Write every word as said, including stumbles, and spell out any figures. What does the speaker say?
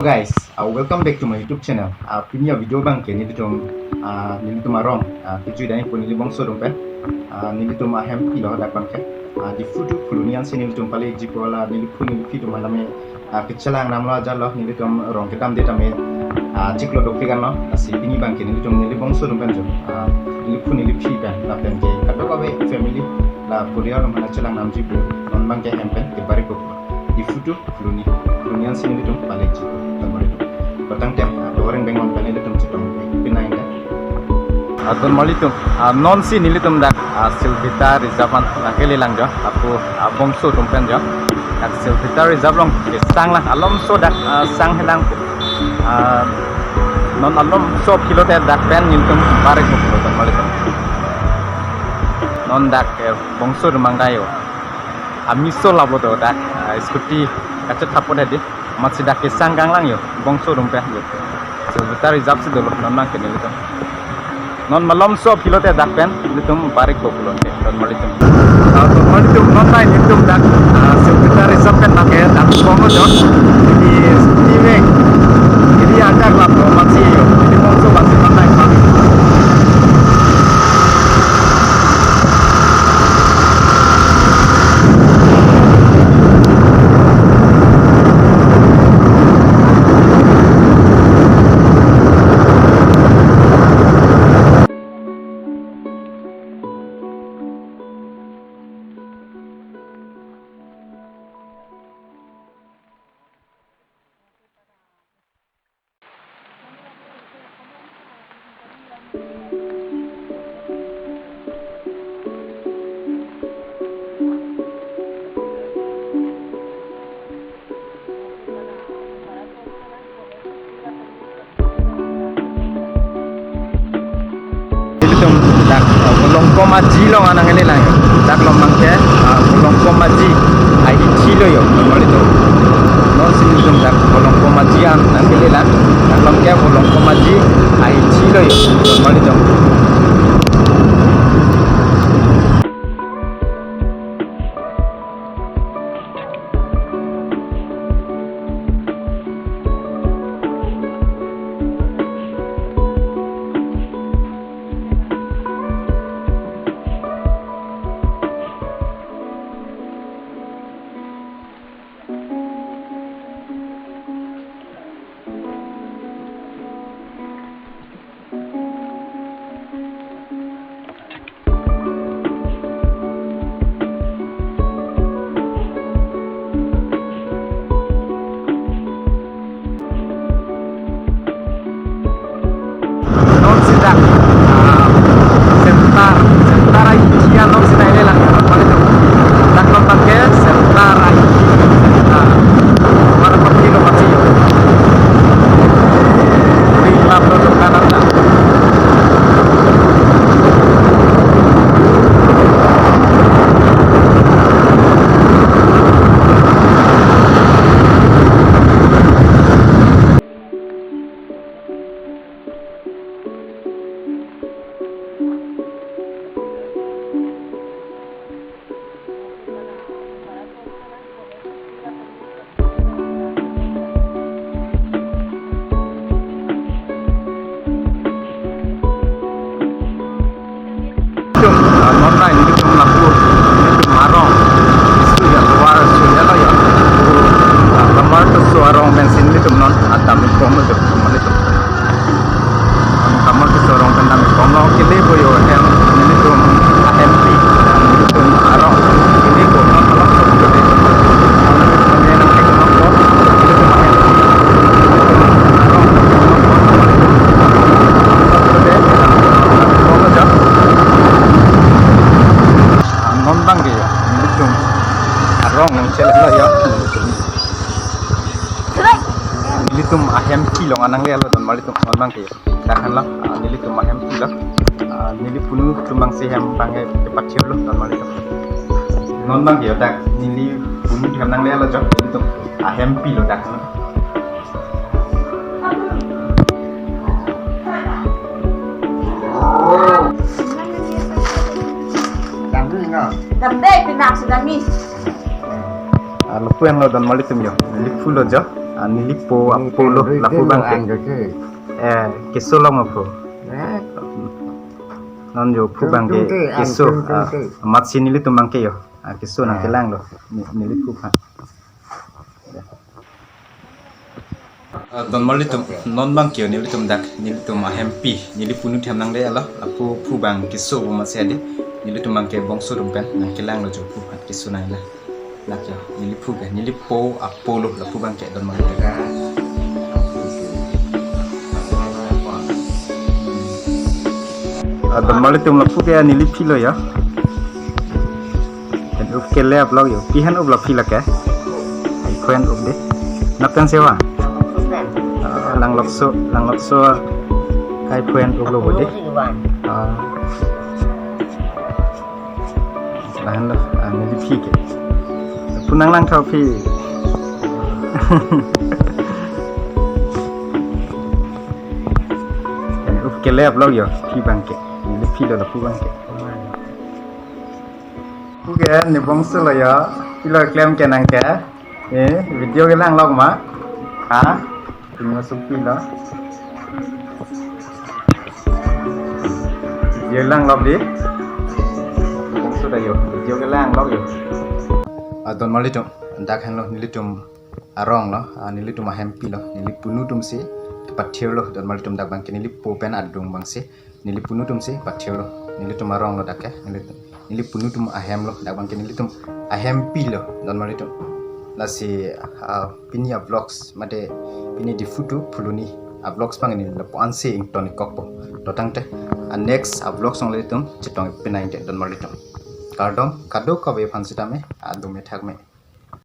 Guys, uh, welcome back to my YouTube channel. Uh, pini a-video abangke nelitum, uh, nelitum arong, uh, kejui dai pu neli bongso atum pen, uh, nelitum ahempilo dak abangke. Uh, Diphu to Phuloni ansi nelitum pale jipo, la neliphu neliphi atum malame, uh, kechelang namlo ajatlo, nelitum rong kedamde tame, uh, chiklo dopik anlo, lasi pini abangke nelitum neli bongso atum pen jo, uh, neliphu neliphi pen, lapen ke kadokave family, la Korea atum aphan chelang namji pu, non abangke hem pen kebarik ko. Diphu to Phuloni, Phuloni ansi nelitum pale jipo, don marlitum. Patang tem, ah, doreng bengon pen nelitum chetong, eh, pinai dah. Ah, don marlitum, ah, nonsi nelitum dak, ah, Silvita Reserve an nangkelelang jo, lapu, ah, bongso atum pen jo. Dak Silvita Reserve along kesang lang, malomso dak, ah, sang helang. Ah, non malomso aphi lote dak pen nelitum barik ko, don marlitum. Non dak, eh, bongso atum mang dai yo. Ameso labo do dak, ah, scooty kachethap pon hedi. Amatsi dak kesang kanglang yo, bongso atum pen yo. Silvita Reserve si dolo, non abangke nelitum. Non malomso aphi lote dak pen, nelitum barik ko pulote, don marlitum. Ah, don marlitum, non dai nelitum dak, ah, Silvita Reserve pen nangke, dak bonglo jo. Jadi, scooty vek. Jadi, ajak labo, amatsi yo. Jadi, bongso amatsi non dai pagi. Nelitum dak, uh, Volongkom Aji along nangkelelang. Dak along abangke, uh, Volongkom Aji ahithi lo yo, don marlitum. Nonsi nelitum dak Volongkom Aji an nangkelelang. Dak along ke Volongkom Aji ahithi lo yo, don marlitum. Nonsi dak, ah, Center, Center ahithi an nonsi nangkelelang, don marlitum. Dak along abangke Center ahithi, ah, Marapati lo pati. Ring lap lo dukan anda. Nelitum, ah, non dai nelitum lapu, nelitum arong. Isu ya, luar isu ya lo ya. Ah, kamar tu su arong pensi nelitum non, ah, dam-ik pon nelitum, nelitum. Kamar tu su arong pen dam-ik pon lo, kele po yo hem, nelitum ahempi, nelitum arong. Kele po non malomso kele. Nelitum ahempi, nelitum arong. Non abangke nelitum arong nangchelanglo ya. Nelitum ahempi along nanglelo, don marlitum, non abangke. Dak henlo, ah, nelitum ahempi lo. Ah, neli punu atum abangsi hem abangke kepachirlo, don marlitum. Non abangke dak neli punu hem nanglelo jo, nelitum ahempi lo dak henlo. Damde, pinak si damji. Ah, lapu henlo, don marlitum yo. Neli phulo jo. Ah, neli po, ah, po lo, lapu abangke. Eh, keso long aphu. Non jo aphu abangke keso, ah, amatsi nelitum abangke jo. Ah, keso nangkelanglo. Ni-, neli aphu aphan. Ah, donmarlitum, non abangke nelitum dak, nelitum ahempi, neli punu them nangdelo, lapu aphu abang keso pu amatsi adi, nelitum abangke bongso atum pen nangkelanglo jo aphu aphan keso nangla. Lake, neli aphu ke, neli po, apo lo, lapu abangke donmarlitum. Ah, donmarlitum lapu ke neli philo ya. Pen up ke le aplok yo. Pi aphan up lo phi lake? Ai aphan up de. Nat pen sewa. Ah, langlokso, langlokso. Kai aphan up lo bo de. Ah. Lahenlo, ah, neli aphi ke. Pu nanglang tha aphi. Up ke le aplok yo, aphi abangke. Neli philo lapu abangke. Aphu ke, ne bongso lo yo, pilo klem ke nangke. Eh, video kelanglok ma? Ha? Tingno supi lo. Video langlok di. Bongso ta yo, video kelanglok yo. Ah, donmarlitum, dak henlo nelitum arong lo, ah, nelitum ahempi lo, neli punu atum si, pathir lo, donmarlitum dak abangke neli po pen adung abangsi. Neli punu atum si pathir lo. Nelitum arong lo dak ke. Neli, neli punu atum ahem lo. Dak abangke nelitum ahempi lo. Donmarlitum. Lasi, ah, pini avlogs mate pini Diphu to Phuloni avlogs abang neli lapu-an si ingtonik kokpo. To tangte. Ah, next avlogs along nelitum chetong pinai te donmarlitum. Kardom, kadokave aphan sitame, ah, dome thakme.